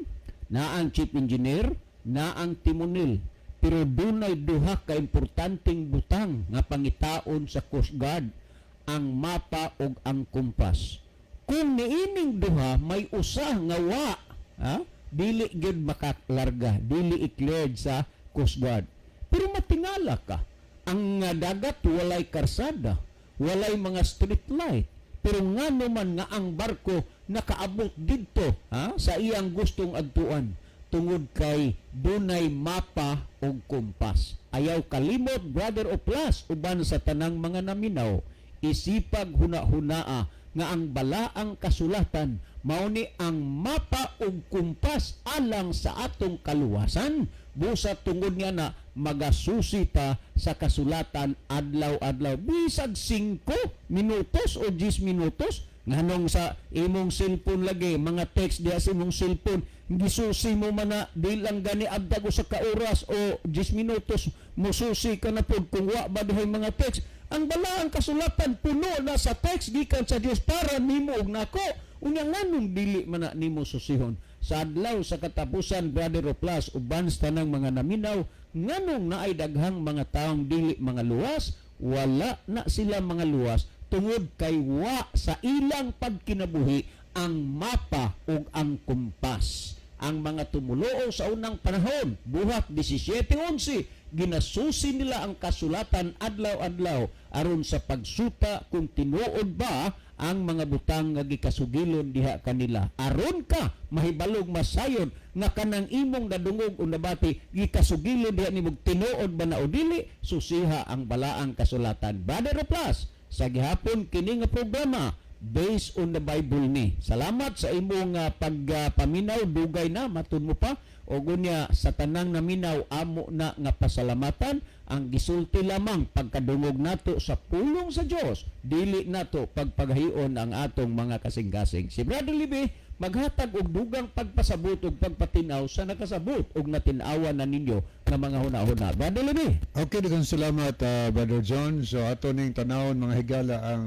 na ang chief engineer, na ang timonil. Pero dunay duha ka importanteng butang nga pangitaon sa Coast Guard, ang mapa ug ang kompas. Kung niining duha may usa nga wa, ha, dili gyud makalarga, dili i-cleared sa Coast Guard. Pero matingala ka, ang dagat walay karsada, walay mga street light. Pero ngano man nga ang barko nakaabot didto, ha, sa iyang gustong adtuan, tungod kay dunay mapa ug kompas. Ayaw kalimot, Brother Oplas, uban sa tanang mga naminaw, isipag huna-hunaa nga ang balaang kasulatan mao ni ang mapa ug kompas alang sa atong kaluwasan. Busa tungod nga na magasusi ta sa kasulatan adlaw-adlaw, bisag 5 minutos o 10 minutos. Nganong sa imong cellphone lagi mga text diha sa imong cellphone, gisusi mo man na di lang gani abdag usa ka oras o 10 minutos, mususi ka na pod kung wa ba dihay mga text. Ang balaang kasulatan puno na sa text gikan sa Dios para nimo ug nako. Unya nganong dili man na nimo susihon sa adlaw sa katapusan, Brother Oplas, uban sa tanang mga naminaw? Nganong naay daghang mga taong dili mga luwas? Wala na sila mga luwas tungod kay wa sa ilang pagkinabuhi ang mapa ug ang kompas. Ang mga tumuluo sa unang panahon, Buhat 17:11, ginasusi nila ang kasulatan adlaw-adlaw aron sa pagsuta kung tinuod ba ang mga butang nga gikasugilon diha kanila. Aron ka mahibalog, masayon nga kanang imong nadungog o nabati gikasugilon diha nimog tinuod ba na o dili, susiha ang balaang kasulatan. Brother Oplas, sa gihapon kini nga programa Based on the Bible ni. Salamat sa imong pagpaminaw, dugay na matud mo pa og unya sa tanang naminaw, amo na nga pasalamatan. Ang gisulti lamang, pagkadungog nato sa pulong sa Dios, dili nato pagpaghion ang atong mga kasing-kasing. Si Brother Libi maghatag og dugang pagpasabot ug pagpatinaw sa nakasabot ug natin-awan na ninyo nga mga huna-huna. Brother Libi. Okay, daghang salamat, Brother John. So ato ning tanawon, mga higala, ang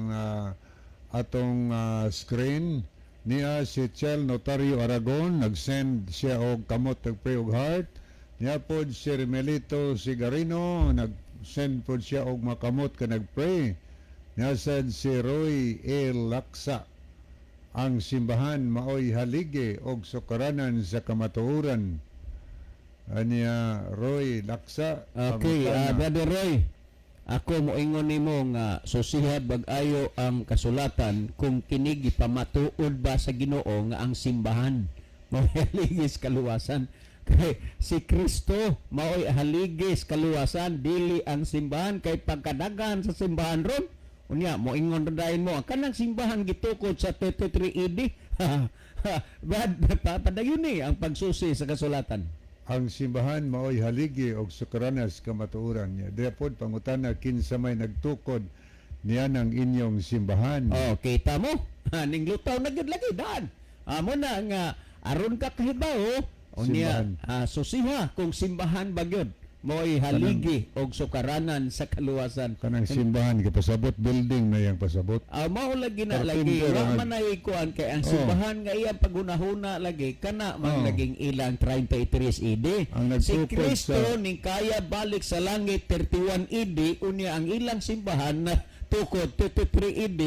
atong screen. Niya si Chel Notario Aragon, nag-send siya og kamot, nag-pray og heart. Niya pod si Remelito Sigarino, nag-send pod siya og makamot ka nag-pray. Niya sad si Roy A. Laksa. Ang simbahan maoy haligi og sukaranan sa kamatuoran. Anya Roy Laksa. Okay, pangutana. Brother Roy, ako moingon nimo nga susiha bag-ayo ang kasulatan kung kini gipamatuod ba sa Ginoo nga ang simbahan maoy haligis kaluwasan. Kay si Kristo maoy haligis kaluwasan, dili ang simbahan, kay pagkadagan sa simbahan ron, unya moingon ra dayon mo ang kanang simbahan gitukod sa 33 AD. Brad, padayon ni ang pagsusi sa kasulatan. Ang simbahan maoy haligi og sukaranas kamatuoran niya. Diya pod pangutana, kinsa may nagtukod niya ng inyong simbahan? Oh, kita mo. Ning lutaw na gyud lagi daan. Amo na nga aron ka kahibaw unya Simbahan. Susiha kung simbahan ba gyud mo'y haligi og sukaranan sa kaluwasan. Kanang simbahan kay pasabot building na yang pasabot. Mao lagi na Carpenter lagi wa ang man ay kuan kay ang Oh. simbahan nga iyang paghunahuna lagi kana man Oh. laging ilang 33 AD. Ang Si nagtukod Kristo sa- ning kaya balik sa langit 31 AD, unya ang ilang simbahan na tukod 33 AD.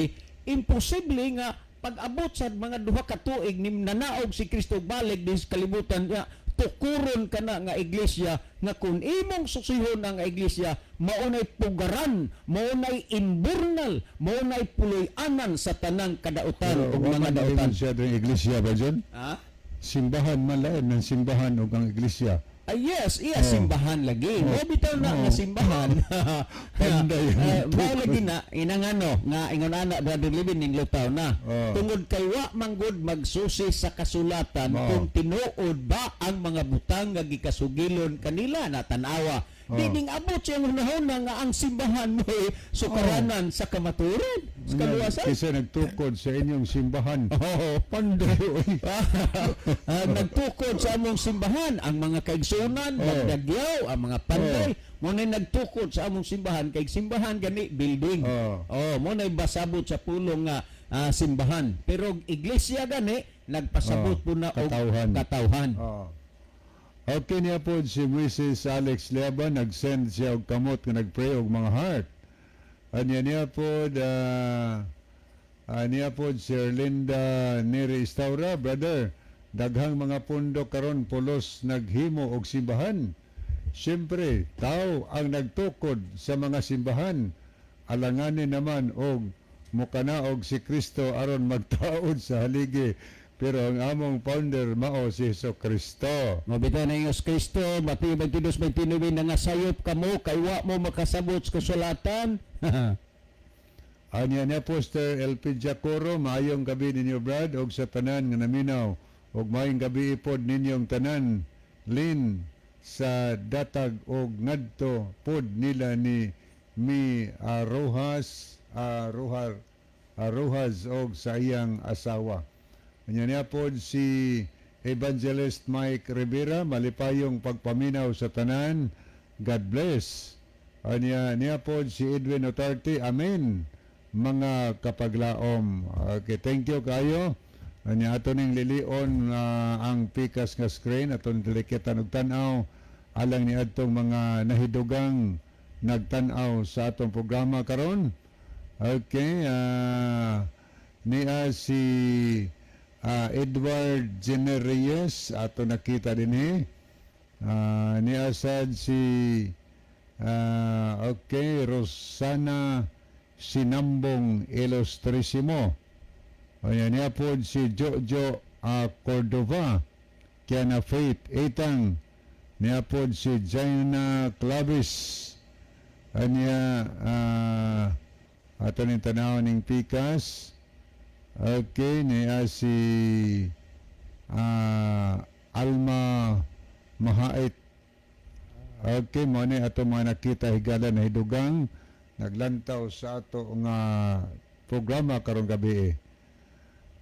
Imposible nga pag-abot sa mga 2 ka tuig ni nanaog si Kristo balik din sa kalibutan nga tukuron kana nga iglesia, nga kung imong susihon ang iglesia, maunay pugaran, maunay imburnal, maunay puloy-anan sa tanang kadautan Pero ug wa mga man dautan. ingon siya dring iglesia ba, John? Ha? Simbahan man lain ng simbahan ug ang iglesia. Ah, yes, simbahan lagi. Mo bitaw na nga simbahan. Panday ang Eh, mao lagi na inangano nga ingon ana, Brother Levin, ning lutaw na. Tungod kay wa manggod magsusi sa kasulatan kung tinuod ba ang mga butang nga gikasugilon kanila na tan-awa. Di ning abot siyang hunahuna nga ang simbahan mo sukaranan sa kamatuoran, sa kaluwasan. Kinsa nagtukod sa inyong simbahan? Oo. Panday oy. Nagtukod sa among simbahan ang mga kaigsunan, magdagyaw, ang mga panday. Mo na nagtukod sa among simbahan kay simbahan gani building. Oh, mo na basabot sa pulong nga simbahan. Pero iglesia gani nagpasabot po na og katawhan. Katawhan. Oo. Okay, niya po si Mrs. Alex Leba, nag-send siya og kamot nga nag-pray og mga heart. Anya niya po niya po si Erlinda Neri Istaura, "Brother, daghang mga pundo karon pulos naghimo og simbahan. Siyempre, tao ang nagtukod sa mga simbahan. Alanganin naman og mukanaog si Kristo aron magtaod sa haligi. Pero ang among founder mao si Hesus Kristo." Mabitaw na Diyos Kristo, Mateo 22:29 na nga sayop kamo kay wa mo makasabot sa kasulatan. Anya niya Poster LP Jacoro, "Maayong gabi ninyo, Brad, og sa tanan nga naminaw og maayong gabi ipod ninyong tanan. Lin sa datag og ngadto pod nila ni Mi Arohas Arohar Arohas og sa iyang asawa." Anya niya pod si Evangelist Mike Rivera, "Malipayong pagpaminaw sa tanan. God bless." Anya niya pod si Edwin Otarte, "Amen mga kapaglaom." Okay, thank you kayo. Anya ato ning lilion ang pikas nga screen aton dilikitan og tan-aw alang ni adtong mga nahidugang nagtan-aw sa atong programa karon. Okay, niya si Edward Jenner Reyes ato nakita dinhi. Niya sad si okay, Rosana Sinambong Ilustrisimo. Ayan niya po si Jojo Cordova. Kiana Faith Etang. Niya po si Jaina Clavis. Anya ato ning tanaw ning pikas. Okay, niya si Alma Mahait. Okay, mo ni ato mga nakita, higala, na hidugang naglantaw sa ato nga programa karong gabi.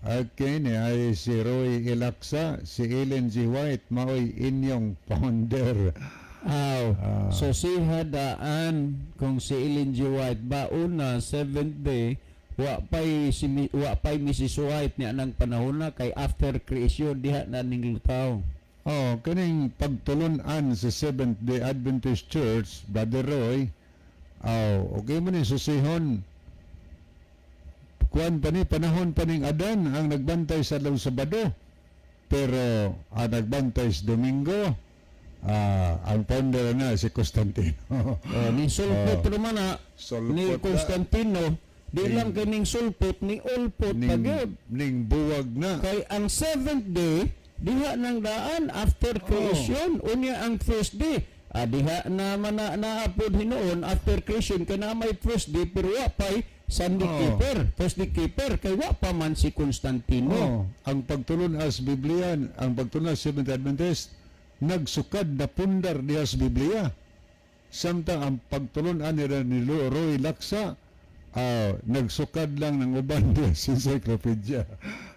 Okay, ni ay si Roy Ilaksa, si Ellen G. White, maoy inyong founder. Aw, so siya daan kung si Ellen G. White ba una seventh day wa pay Mrs. White niya nang panahon na kay after creation diha na ning lutaw. Oh, kaning pagtulunan sa Seventh Day Adventist Church, Brother Roy, oh, okay mo ni susihon. Kuan pa ni, panahon pa ning Adan ang nagbantay sa adlaw Sabado. Pero ang nagbantay sa Domingo, ang founder na si Constantino. Oh, ni sulpot naman na Sulpot ni na. Constantino, di lang kining sulpot ni ulpot pa gyud. Ning buwag na. Kay ang seventh day diha nang daan after creation, unya ang first day diha na man na naapod hinuon after creation kay na may first day pero wa pay Sunday keeper, first day keeper kay wa pa man si Constantino. Oh, ang pagtulon as Biblia, ang pagtulon as Seventh Adventist, nagsukad na pundar diha sa Biblia. Samtang ang pagtulon nila ni Roy Laksa, nagsukad lang ng uban diha sa encyclopedia.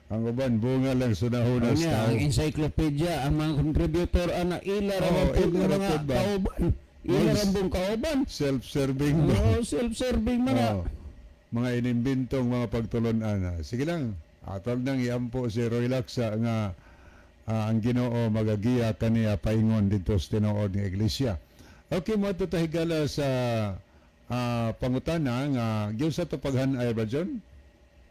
Ang uban, bunga lang sunahunas Unya, tao. ang encyclopedia, ang mga contributor ana ila ra Oh, man pud ila nga ra mga pud ba? kauban, ila Yes. ra pud kauban. Self-serving ba? Oh, self-serving man na. Oh, mga inimbintong mga pagtulunan. Sige lang, atol nang iampo si Roy Laksa nga ang Ginoo magagiya kaniya paingon dito sa tinuod ng iglesia. Okay, mo ta higala sa pangutana nga giunsa to paghan-ay ba John?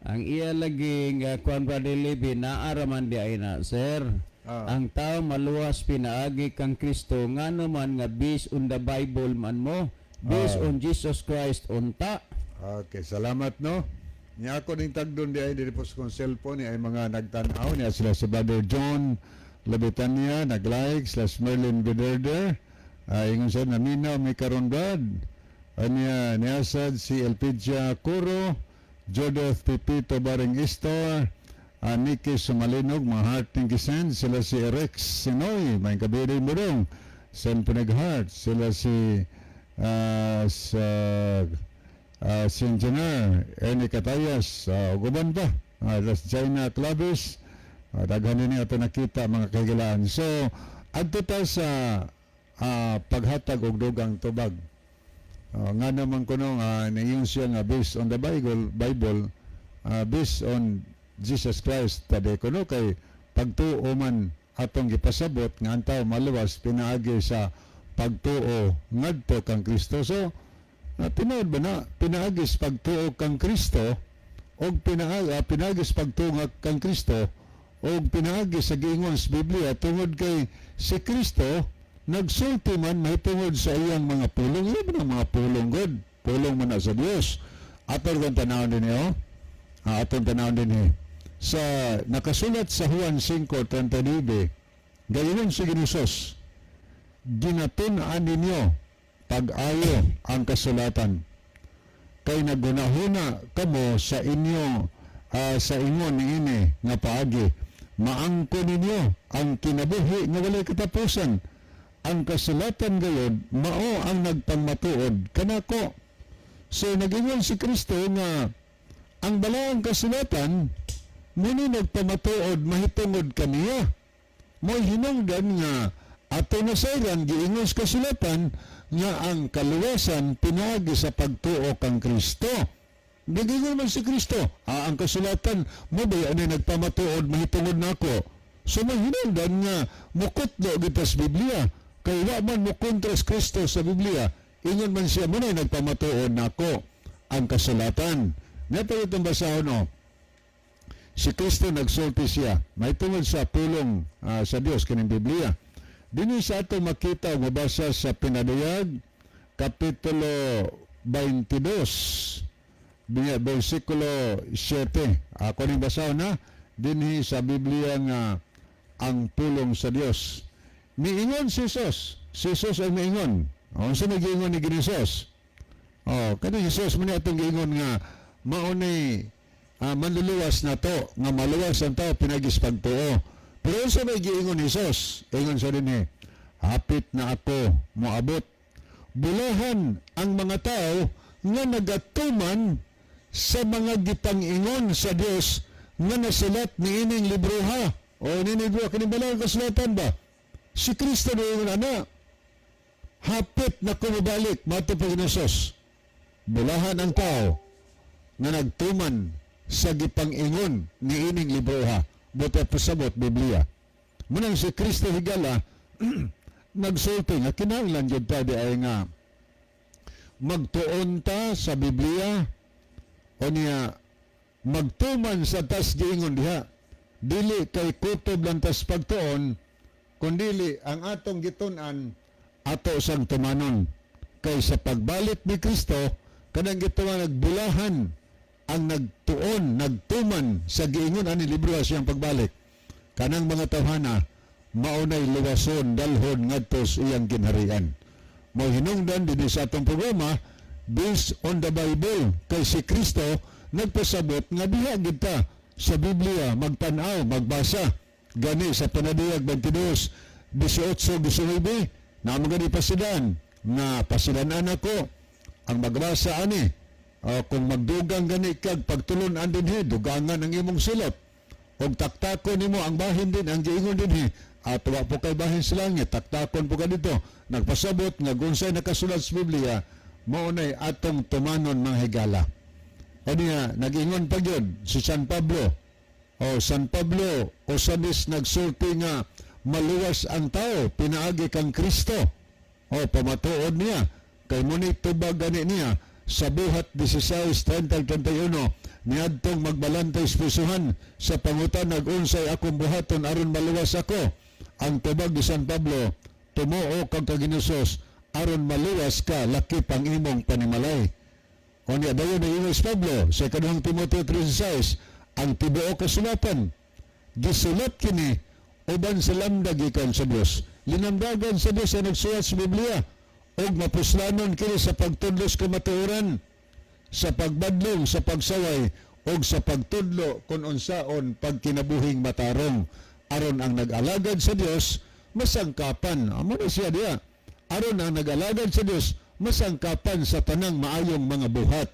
Ang iya lagi nga kuan, Brother Levi, naa ra man di ay na, sir. Ang tao maluwas pinaagi kang Kristo, ngano man nga based on the Bible man mo, based on Jesus Christ unta. Okay, salamat, no. Niya ako ning tagdon di ay diri po sa kong cellphone ni ay mga nagtan-aw niya sila si Brother John Labitania nag-like, sila si Merlin Biderder. Ingon siya naminaw mi karon, Brad. Anya niasad si Elpidia Curo, Jodeth Pipito Baring Istor, Nikki Sumalinog, mga heart ning gisend, sila si Rex Sinoy, may kabiri mo dong, send po nag-heart, sila si sa si Engineer Ernie Catayas, ug uban pa, las China Clavis, daghan din ato nakita mga kahigalaan. So, adto ta sa paghatag og dugang tubag. Nga naman kuno nga niingon siya nga based on the Bible, based on Jesus Christ tade kuno kay pagtuo man atong gipasabot nga ang tao maluwas pinaagi sa pagtuo ngadto kang Kristo. So, tinuod ba na pinaagi sa pagtuo kang Kristo og pinaagi sa pagtuo nga kang Kristo og pinaagi sa giingon sa Biblia tungod kay si Kristo nagsulti man mahitungod sa iyang mga pulong? Iya man ang mga pulong god, pulong man na sa Dios. Aton kang tanawon din oh. Aton tanawon din eh. Sa nakasulat sa Juan 5:39, gayon si Ginoo, "Ginatun-an ninyo pag-ayo ang kasulatan kay nagunahuna kamo sa inyo sa ingon niini nga paagi maangko ninyo ang kinabuhi nga walay katapusan. Ang kasulatan gayod mao ang nagpamatuod kanako." So nagingon si Kristo nga ang balaang kasulatan muni nagpamatuod mahitungod kaniya. Mo'y hinungdan nga ato nasayran giingon sa kasulatan nga ang kaluwasan pinaagi sa pagtuo kang Kristo. Nagingon man si Kristo, ang kasulatan mo ba ano nagpamatuod mahitungod nako. So may hinungdan nga mukutlo kita sa Biblia. Kay wa man mo kontra sa Kristo sa Biblia. Ingon man siya mo na nagpamatuod nako ang kasulatan. Neto itong basahon no. Si Kristo nagsulti siya. May tungod sa pulong sa Dios kining Biblia. Dinhi sa ato makita o mabasa sa Pinadayag kapitulo 22 versikulo 7. Ako ning basahon na dinhi sa Biblia nga ang pulong sa Dios. Miingon si Jesus. Si Jesus ay miingon. O, unsa nagiingon ni Jesus? Oh, kani Jesus man atong giingon nga mao ni Manluluwas nato nga maluwas ang tao pinaagi sa pagtuo. Pero unsa may giingon ni Jesus? Ingon sa dinhi, "Hapit na ako moabot. Bulahan ang mga tao nga nagatuman sa mga gipang-ingon sa Dios nga nasulat niining libroha." O niining libro, kining balaang kasulatan ba? Si Kristo niingon ana, "Hapit na ko mobalik," mato pa Jesus. Bulahan ang tao nga nagtuman sa gipang-ingon niining libroha. Buot pasabot, Biblia. Munang si Kristo, higala, nagsulti nga kinahanglan jud ta di ay nga magtuon ta sa Biblia o niya magtuman sa tas giingon diha. Dili kay kutob lang tas pagtuon, kundili ang atong gitun-an ato sang tumanon. Kay sa pagbalik ni Kristo, kanang gituman, nagbulahan ang nagtuon, nagtuman sa giingon ani libro sa siyang pagbalik. Kanang mga tawhana maunay luwason, dalhon ngadto sa iyang ginharian. Mao hinungdan dinhi sa atong programa, based on the Bible, kay si Kristo nagpasabot nga diha gid ta sa Biblia magtan-aw, magbasa. Gani sa Panadiyag 22, 18, 19 na mga gani pasidan nga pasidanan ako ang magbasa ani. Kung magdugang gani kag pagtulon-an dinhi, dugangan ang imong silot og taktakon nimo ang bahin din ang giingon dinhi, at wa po kay bahin sa langit, taktakon po ka dito. Nagpasabot nga gunsay nakasulat sa Biblia, mao nay atong tumanon, mga higala. O niya, nag-ingon pa gyud si San Pablo. O San Pablo usanis nagsulti nga maluwas ang tao pinaagi kang Kristo. O pamatuod niya kay muni tubag gani niya sa Buhat 16:30-31 niadtong magbalantay sa pusuhan sa pangutan unsay akong buhaton aron maluwas ako. Ang tubag ni San Pablo, "Tumuo kag kang Hesus aron maluwas ka lakip ang imong panimalay." O niya, dayon ni Ingos Pablo sa ikaduhang Timoteo 3:6, ang tibuok kasulatan gisulat kini uban sa lamdag gikan sa Dios. Linamdagan sa Dios ang nagsulat sa Biblia ug mapuslanon kini sa pagtudlo sa kamatuoran, sa pagbadlong, sa pagsaway ug sa pagtudlo kung unsaon pagkinabuhing matarong, aron ang nag-alagad sa Dios masangkapan. Amo na siya diya, aron ang nag-alagad sa Dios masangkapan sa tanang maayong mga buhat.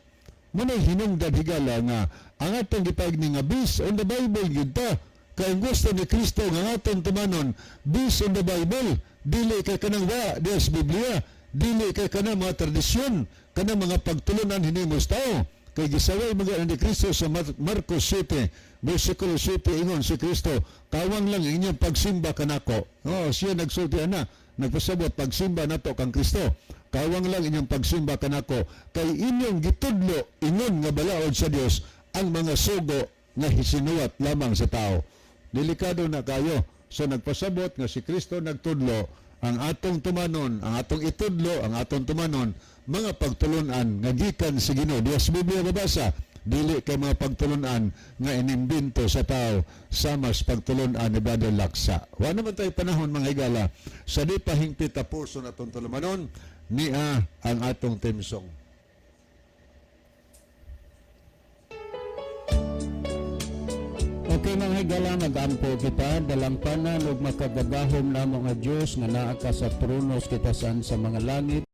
Muna'y hinungdan, higala, nga ang atong gipag ni nga based on the Bible gyud ta. Kay ang gusto ni Kristo nga ang atong tumanon, based on the Bible, dili kay kanang wa diya sa Biblia, dili kay kanang mga tradisyon, kanang mga pagtulunan hinimo sa tao. Kay gisaway mga ni Kristo sa Marcos 7, versikulo 7, ingon si Kristo, "Kawang lang ang inyong pagsimba kanako." Oh, siya nagsulti ana, nagpasabot pagsimba nato kang Kristo. "Kawang lang inyong pagsimba kanako kay inyong gitudlo ingon nga balaod sa Dios ang mga sugo nga sinuwat lamang sa tao." Delikado na kayo. So nagpasabot nga si Kristo nagtudlo ang atong tumanon, ang atong itudlo, ang atong tumanon, mga pagtulunan nga gikan sa Ginoo. Diya sa Biblia babasa, dili kay mga pagtulunan nga inimbento sa tao sama sa pagtulunan ni Brother Laksa. Wa naman tayo panahon, mga higala. Sa di pa hingpit tapuson atong tulumanon, niya ang atong theme song. Okay, mga higala, mag-ampo kita. Dalampanan ug makagagahom namo nga Dios nga naa ka sa trono sa kitasan sa mga langit.